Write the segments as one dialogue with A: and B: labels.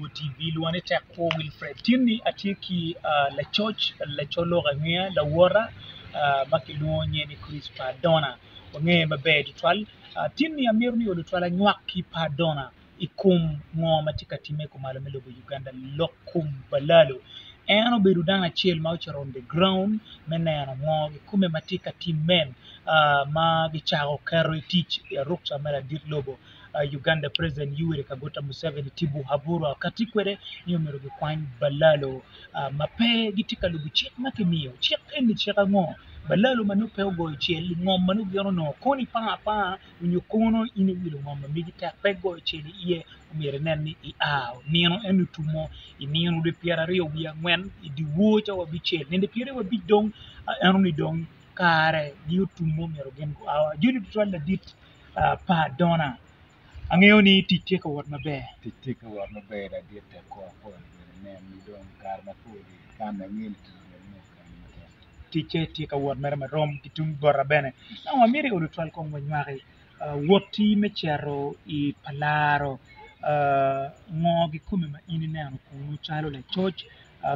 A: Luo TV lwonga ni Tek Kwo Wilfred tin ni atye ki lacoc laco lok angeya lawota ma kilwongo nyinge ni Chris Pardona wangeye maber tutwal tin ni amito ni tutwal anywak ki Pardona i kom ngo ma tye ka timme kumalo me lobo Uganda lok kom balalo en obedo dano acel ma ocito on the ground me neno ngo kikome ma tye ka timme ma gicako keto i tic i rukca me ladit lobo Uganda President Yoweri Kaguta Museveni Tibuhaburwa kati kwede ni omyero gikwany balalo ma pe gitye ka lubo cik ma kimiyo cik eni cik ango balalo ma nongo pe ogoyo cel ngom ma nongo gin onongo kono ipango apanga onyo kono in iwilo ngom ma megi tek pe igoyo cel iye omyero inen ni ia nino eni otumo inino dwe pyeraryo wiye angwen idyewor cawa abicel nino pyeraryo wiye abic dong enoni dong kare gi otumo myero gin gua ajoli tutwal ladit pa Dona angeyo ni tic tye ka wot maber.
B: Tic tye ka wot maber ladit tek kor pol bene nen ni dong kare mapol kan angeyo ni tic bene nongo okane matek.
A: Ticce tye ka wot mere marom ki tung bota bene. Nongo amito i olo twal kong wanywaki wotti me cito i palaro ngo kikome ma in ineno kunu calo lacoc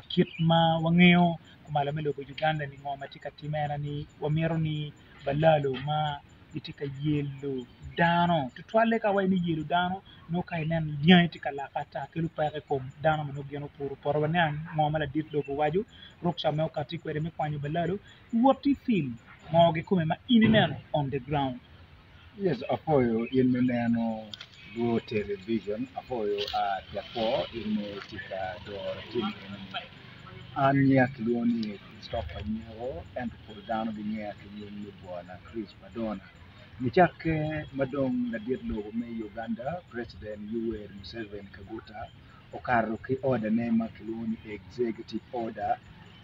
A: kit ma wangeyo kumalo me lobo Uganda ni ngo ma tye ka timme en aye ni wamito ni balalo ma gitye ka yelo dano tutwalle ka awaco ni yelo dano nongo ka ineno dyangi tye ka lak ata kelo peko i kom dano ma nongo gin opuro poto waniang ngo ma ladit lobo owaco rukca ma okati kwede me kwanyo balalo wot i fil ngo kikome ma in ineno on the ground.
B: Yes apwoyo in me neno Luo television apwoyo tek kwo in ma itye ka doro cim eni an nyinga kilwongo ni Christopher Nyeko ento pol dano gingeya ki nying me Bwana Chris Madona nicakke ma dong ladit lobo me Uganda president Yoweri Museveni Kaguta okato ki order ne ma kilwongo ni executive order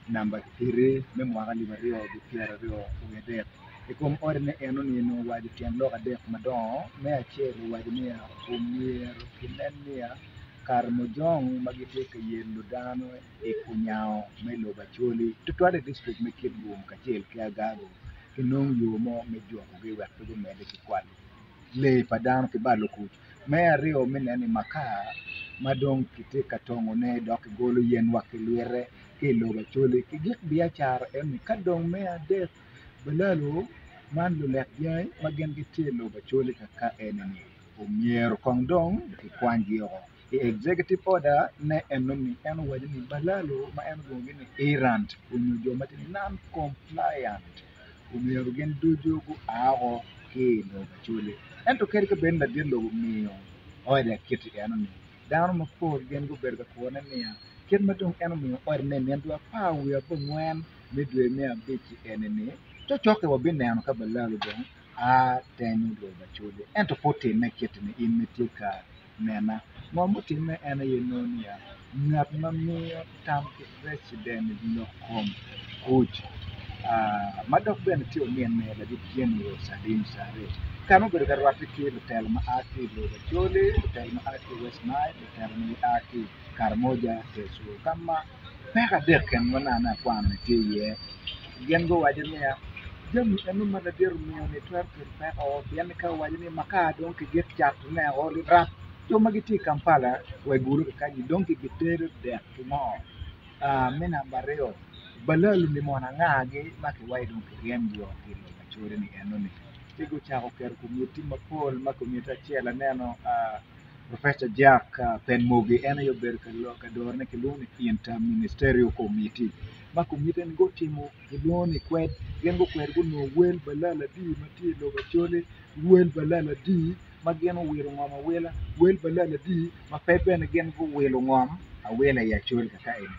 B: namba three me mwaka alip aryo ki pyeraryo wiye adek i kom order ne enoni onongo owaco tyen lok adek madongo me acel owaco niya omyero kinen niya karamojong ma gitye ka yelo dano i kunyango me lobo Acholi tutwal i dictrict me Kitgum kacel ki Agago kinong yo mo me jukogi wek pe gumedde ki kwalo lee pa dano ki balo kuc. Me aryo me neno ni makar ma dong kitye ka tongone dok kigolo yen wa ki lwite ki i lobo Acholi ki gik biacara eni ka dong me adek balalo man lulek dyangi ma gin gitye i lobo Acholi kaka eni-ni omyero kong dong kikwanygi woko. I executive order ne enoni en owaco ni balalo ma en olwongogi ni errant onyo jo ma tye non compliant omyero gin ducu gua woko ki i lobo Acholi. Ento kadi ka bed ni ladit lobo omiyo order kiti enoni dano mapol gin gubedo ka kurone niya kit ma dong en omiyo order ne nino dwe apar wiye abongwen me dwe me abic eni-ni cokcok-ki wabineno ka balalo dong a tenyo lobo Acholi ento pe otimme kiti-ni in ma itye ka nena. Ngo mutimme en aye nongo niya, ngat ma miyo tam ki preciden i lok kom kuc ma dok bene tye ominne ladit General Salim Saleh ka ma obedo ka rwatte ki lutelo ma a ki i lobo Acholi, lutelo ma a ki i West Nile, lutelo ma a ki i Karamoja, Teso ka ma peko adek keken ma naka akwano-ni tye iye. Gin guwaco niya, Jami eno ma ladit omiyo-ni twero kelo peko pien ni ka owaco ni makar dong kigik catone o lirap jo ma gitye i Kampala wa i Gulu kany dong kibitero dek ki ngo. Me namba aryo balalo-ni mono angagi ma kiwaco dong kiryemgi woko ki i lobo Acholi-ni enoni ci gucako keto komiti mapol ma komiti acel aneno Professor Jack Penmogi en aye obedo ka dorone kilwongo ni Inter Ministerial Committee ma komitini gutimo gilwongo ni kwed gin gukwed gunongo wel balal adi ma tye i lobo Acholi, wel balal adi ma gin owilo ngom awila, wel balal adi ma pe bene gin guwilo ngom awila i Acholi kaka eni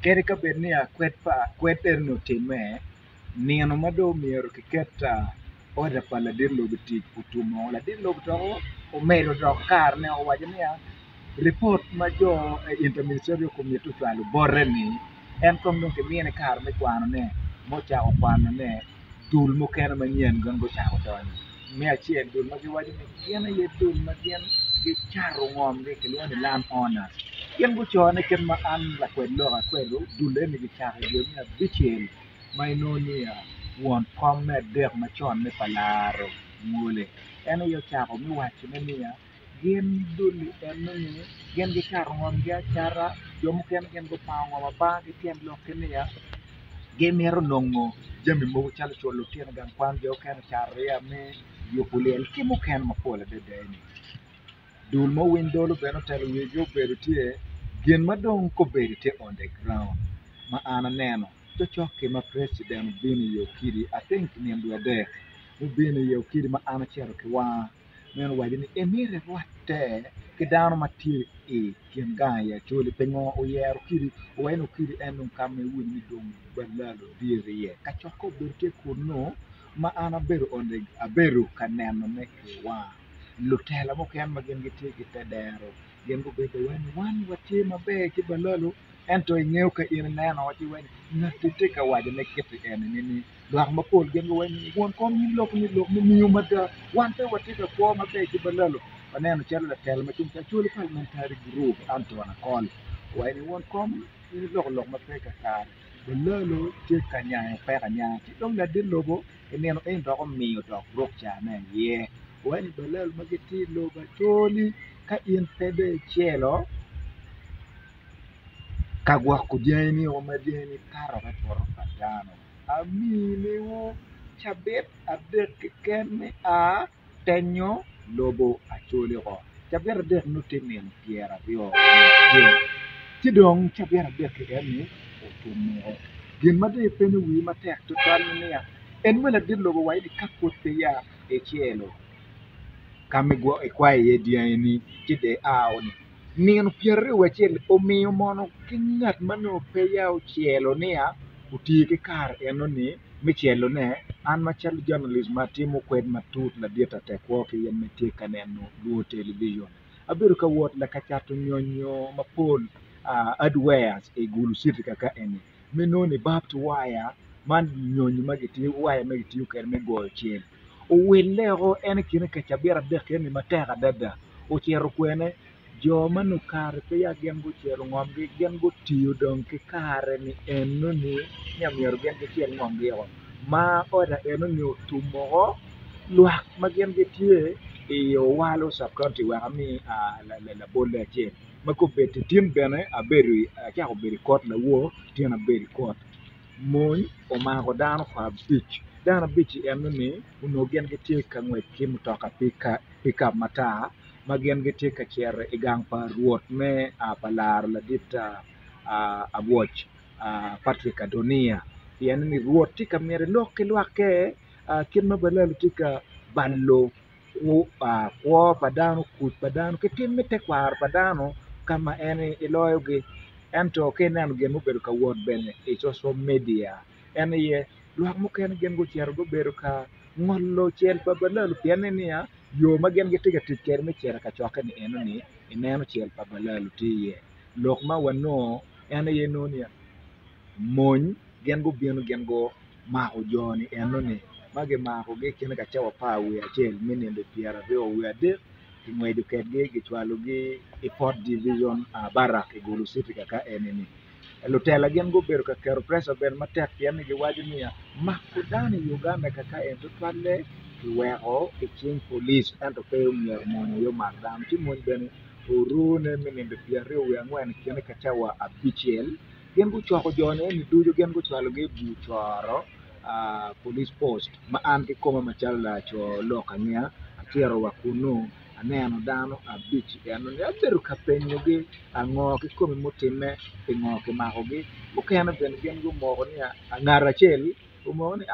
B: kadi ka bed ni kwed eni otimme nino ma dong myero kiket oda pa ladit lobo i tic otumo ladit lobo dok omedo dok karene owaco niya ripot ma jo inter ministerial committee ocwalo bote-ni en kong dong kimine kare me kwanone ma ocako kwanone dul mukene manyen gin gucako donyo me acel dul ma giwaco ni gin aye dul ma gin gicato ngomgi kilwongo ni land owners gin gucone kit ma an lakwed lok akwedo dul eni kicako i dwe me abicel ma inongo ni won kom me adek macon me pa laro ngole en aye ocako me wacone niya. Gin dul-li enoni gin gicato ngomgi acata jo mukene gin gupango ngom apanga ki tyen lokke niya gimito nongo jami mogo calo culo lutino i gang kwan jo mukene ocato ariya me yubo lyel ki mukene mapol adada eni. Dul ma owiny dolo bene otelo wigi obedo tye gin ma dong kobedo tye on the ground ma an aneno cokcok-ki ma preciden obino i Okidi I think nino dwe adek mubino i Okidi ma an acito ki wanga meno owaco ni emito erwatte ki dano ma tye i kin gang i Acholi pingo oyero Okidi owaco ni Okidi en dong ka ma ewinyo ni dong balalo dit iye kacokke obedo tye kunu ma an abedo on the abedo ka nenone ki wanga. Lutela mukene ma gin gitye ki te dero gin gubedo wai ni wan watye maber ki balalo ento ingeyo ka in ineno ci iwaci ngatti tye ka wacone kiti eni ni lwak mapol gin guwaco ni won kom in iloko ni lok me miyo mada wan pe watye ka kwo maber ki balalo waneno calo latela ma cung pi Acholi Parliamentary Group Anton Akol owaco ni won kom in iloko lok ma pe kakare balalo tye ka nyango peko anyanga ci dong ladit lobo I nino eni dok omiyo dok rukcane iye wai ni balal ma gitye i lobo acholi ka in pe dong icelo ka gwoko dyangi o ma dyangi kato ki i poto pa dano aminiwu cabit adek keken me a tenyo lobo acholi oko cabit adek nongo tye nino pyeraryo wiye acel ci dong cabit adek-ki eni otumo gin ma dong ipenyo wii matek tutwal ni niya en ma ladit lobo owaco ni ka pwod peya icelo ka ma ikwayo iye dyangini ci dong ia ni nino pyeraryo wiye acel omiyo mono ki ngat ma nongo peya ocelo niya otiyo ki kare enoni me celone an macalo journalist ma atimo kwed matut ladit atek kwo ki in ma itye ka neno luo television abedo ka wot ka cato nyonyo mapol hardwares i Gulu city kaka eni me nongo ni barbed wire man nyonyo ma gitiyo waya ma gitiyo kwede me goyo cel owille o en i kine ka cabit adek eni matek adada ocito kwene Jo ma nongo kare peya gin gucelo ngomgi gin gutiyo dong ki kare-ni enoni ni myero gin gicel ngomgi woko ma oda enoni otum woko lwak ma gin gitye i Owalo sub county wek ami labolle acel ma kobeddi tin bene acako bedo i kot lawor tin abedo i kot mony omako dano abic dano abic-ci enoni onongo gin gitye ka ngwec ki mutoka pikap matar ma gin gitye ka cito i gang pa rwot me pa laro ladit abwoc Patrick Adonia pien ni rwot tye ka myero elok ki lwakke kit ma balalo tye ka balo kwo pa dano kuc pa dano ki tim me tekwaro pa dano ka ma en eloyogi ento ka ineno gin ma obedo ka wot bene i social media en aye lwak mukene gin gucito gubedo ka ngolo cel pa balalo pien ni niya Yo ma gin gitye ka tic kwede me cito i kacokke-ni enoni ineno cel pa balalo tye iye. Lok ma wanongo en aye nongo ni mony gin gubino gin gumako jo-ni enoni ma gimakogi i kine ka cawa apar wiye acel me nino pyeraryo wiye adek kingweco kwedgi kicwalogi i Port Division Barak i Gulu City kaka enini. Lutela gin gubedo ka keto preca bene matek pien ni giwaco niya, mako dano i Uganda kaka en tutwalle kiweko i cing polic ento pe omyero mony aye omak dano ci mony bene orune me nindo pyeraryo wiye angwen i kine ka cawa abicel gin gucoko jo-ni eni ducu gin gucwalogi i bur coro polic post ma an kikoma macalo laco lok angeya acito wa kunu. Aneno dano abic enoni abedo ka penyogi ango kikome mutimme pingo kimakogi mukene bene gin gumoko ni ngat acel omoko ni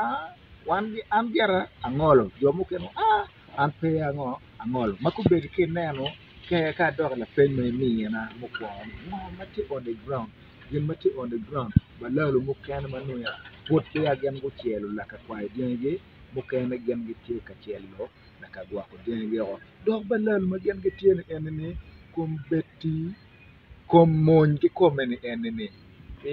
B: an gira angolo jo mukene aa an pe angolo ma gubedo ki ineno ka adok i lapeny ma imina mukwongo ni ngo ma tye on the ground gin ma tye on the ground balalo mukene ma nongo pud peya gin gucelo lakakwayo dyangigi mukene gin gitye ka celo ka gwoko dyangigi woko. Dok balal ma gin gitye ni eni-ni kombeddi kom mony kikome ni eni-ni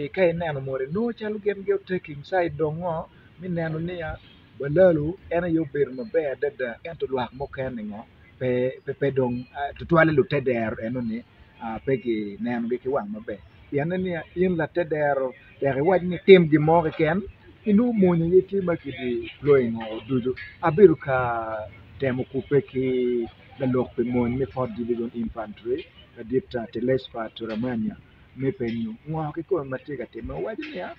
B: ka ineno mot inongo calo gin taking side dongo me neno niya balalo en aye obedo maber adada ento lwak mukene ngo pe dong tutwalle lutedero enoni pe kinenogi ki wang maber pien niya in latedero Tek iwac ni itim gin mo keken inongo mony aye tye ma ki deployingo ducu. Abedo ka temo kubbe ki lalok pi mony me Fourth Division Infantry ladit Telesfa Turamanya me penyo ngo kikome ma tye ka timme owaco niya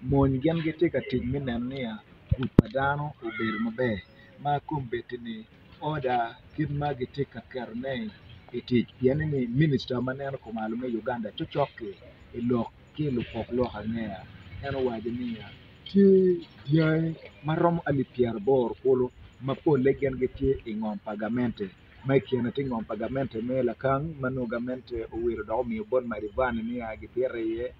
B: mony gin gitye ka tic me neno niya kuc pa dano obedo maber ma kombeddi-ni oda kit ma gitye ka ketone i tic pien ni minista ma neno kumalo me Uganda cokcok-ki i lok ki lupok lok angeya en owaco niya tye dyangi ma romo alip pyeraboro kulu ma polle gin gitye i ngom pa gamente ma i kine tye ngom pa gamente me Lakang ma nongo gamente owilo dok omiyo bot Madivani ni gipito iye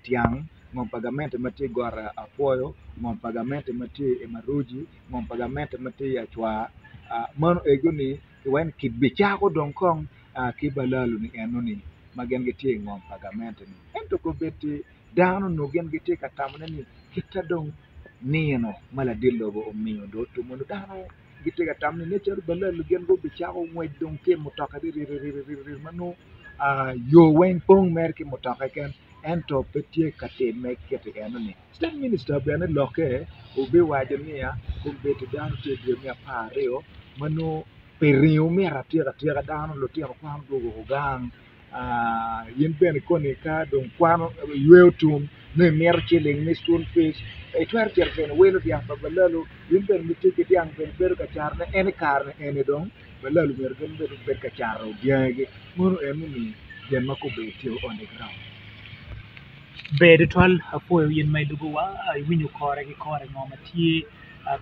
B: tyang, ngom pa gamente ma tye i got Apwoyo, ngom pa gamente ma tye i Maroji, ngom pa gamente ma tye i Acwar meno ego-ni kiwaco ni kibicako dong kong ki balalo-ni enoni ma gin gitye i ngom pa gamente-ni ento kombeddi dano onongo gin gitye ka tamone ni kita dong nino ma ladit lobo omiyo dong otumo nongo dano gitye ka tamo ni nen calo balalo gin gubicako ngwec dong ki i mutoka ririri ma nongo yo weng pong mere ki mutoka keken ento pe tye ka timme kiti enoni. State minister bene lokke obiwaco niya kombeddi dano tye i dwe me 12 ma nongo pi ringo mito atika tika dano lutino kwan dwogo gang in bene koni ka dong kwan yweyo tum nongo imito ciling me cukul pic itwero cito bene iwilo dyang pa balalo in bene ma itye ki dyang bene ibedo ka catone en i kare ni eni dong balalo myero gin bene gubed ka cato dyangigi meno enoni gin ma kobedi tye on the ground.
A: Ber tutwal apwoyo in ma ilubowa iwinyo kore ki kore ngo ma tye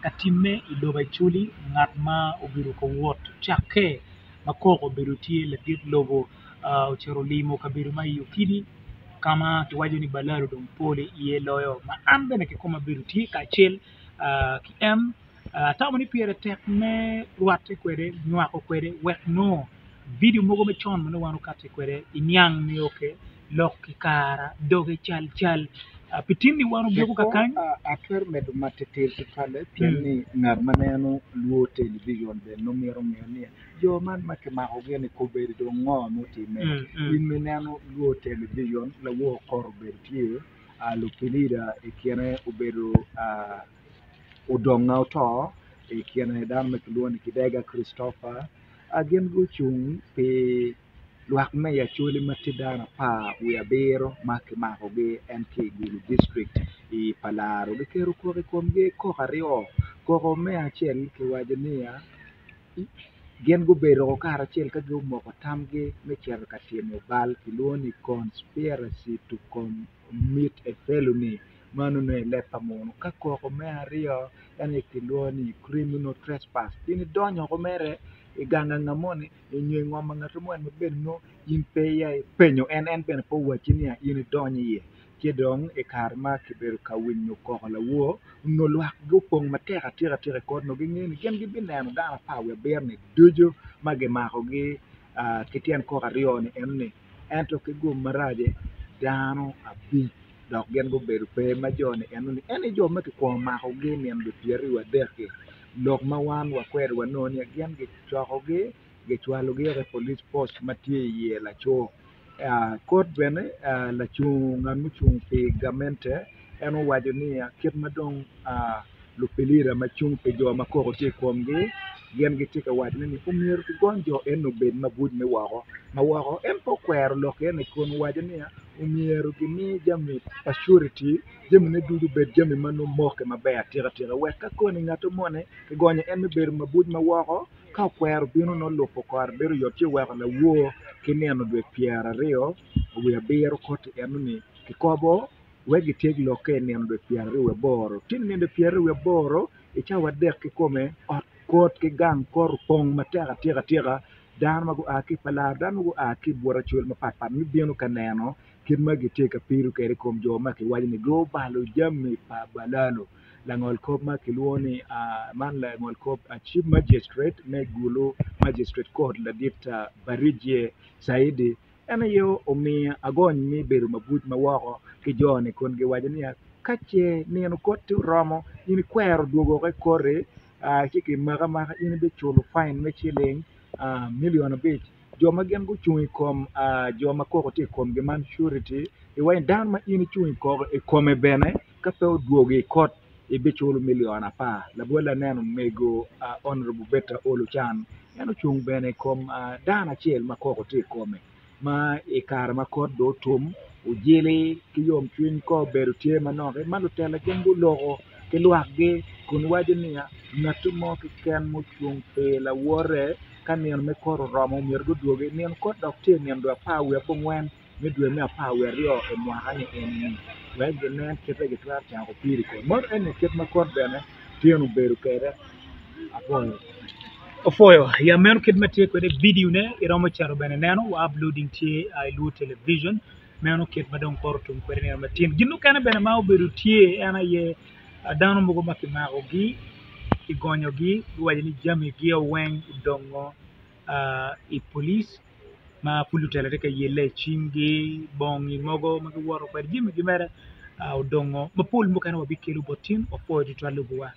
A: ka timme i lobo Acholi ngat ma obedo ka wot cakke ma koko obedo tye ladit lobo ocito olimo kabedo ma i Okidi ka ma kiwaco ni balalo dong pol iye loyo ma an bene kikoma abedo tye kacel ki en atamo ni pire tek me rwatte kwede nywako kwede wek nongo vidio mogo macon ma nongo wan okati kwede iniang ni ok lok ki kara doge cal cal pi tin ni wan obyeko kakany.
B: Atwero medo matitidi tutwalle pien ni ngat ma neno luo television bene nongo mito ngeyo ni jo man ma kimakogi-ni kobedo dong ngo mutimme. In ma ineno luo television lawor kor obedo tye lupilida i kine obedo odonga oto i kine dano ma kilwongo ni Kidega Christopher gin gucung pi lwak me i Acholi ma tye dano 17 ma kimakogi en ki i Gulu dictrict i Palaro giketo koko i komgi koko aryo koko me acel kiwaco niya gin gubedo karacel ka gumoko tamgi me cito ka timo bal kilwongo ni conspiracy to commit a felony meno nongo i leb pa munu ka koko me aryo en aye kilwongo ni criminal trespass in idonyo woko mere i gang pa ngat moni nyo i ngom pa ngat moni ma bene nongo in pe iya ipenyo en en bene pe owacci ni in idony iye ci dong i kare ma kibedo ka winyo koko lawor onongo lwak gupong matek atika atika i kot onongo gingeyo ni gin gibineno dano 17-ni ducu ma gimakogi ki tyen koko aryo-ni enoni ento ki gum marac-ci dano abic dok gin gubedo pe ma jo-ni enoni en aye jo ma kikwongo makogi nino dwe 23-ki lok ma wan wakwero wanongo ni gin gicokogi gicwalogi i police post ma tye i iye laco kot bene lacung ngat mucung pi gamente en owaco ni kit ma dong lupilida ma cung pi jo ma koko tye i komgi gin gitye ka wacone ni omyero kigony jo eni obed mabuc me woko ma woko en pe okwero lok eni kun owaco ni omyero gimi jami pa curity jamine ducu obed jami ma nongo moke maber atika tika wek ka koni ngat moni kigonyo en me bedo mabuc ma woko ka okwero bino nongo lubo kore bedo yot ci weko lawor ki nino dwe 27 koti enoni kikobo wek gityek lokke i nino dwe 28 ci nino dwe 28 i cawa adek kikome ot kot ki gang kot opong matek atika atika dano ma gua ki i Palar dano ma gua ki i but acol mapatpat gubino ka neno kit ma gitye ka pido kwede i kom jo ma kiwaco ni gubalo jami pa balalo. Langol kop ma kilwongo ni man langol kop Chief Magistrate me Gulu Magistrate Court ladit Barije Saidi en aye omiyo agony me bedo mabuc ma woko ki jo-ni kun giwaco niya ka ce nino koti oromo in ikwero dwogo woko i koti ci kimaki amaka in ibiculo fain me ciling milion abic jo ma gin gucung i kom jo ma koko tye i komgi man surety giwaco ni dano ma in icung i kome bene ka pe odwogo i kot ibiculo milion 10 labol aneno mego Honourable Betta Olu Can. En ocung bene i kom dano acel ma koko tye i kome ma i kare ma kot dong otum ojili ki yomcwiny kong obedo tye manok ma lutela gin guloko ki lwakgi kun waco niya ngat mo keken mucung pi lawote ka nino me kot oromo myero gudwogi nino kot dok tye nino dwe apar wiye abongwen me dwe me apar wiye aryo i mwaka-ni eni wek ginen kit ma gitwero cako pii i kome meno eni kit ma kot bene tye obedo kwede apwoyo.
A: Opwoyo ya meno kit ma tye kwede vidio ne iromo cito bene neno wa uploading tye i luo television meno kit ma dong poto tum kwede nino matin. Gin mukene bene ma obedo tye en aye dano mogo ma kimakogi kigonyogi guwaco ni jamigi weng odongo i polic ma pud lutela tye ka yelle i cinggi bongi mogo ma giwoto kwede jamigi mere odongo mapol mukene wabikelo bot tin wapwoyo tutwal lubowa.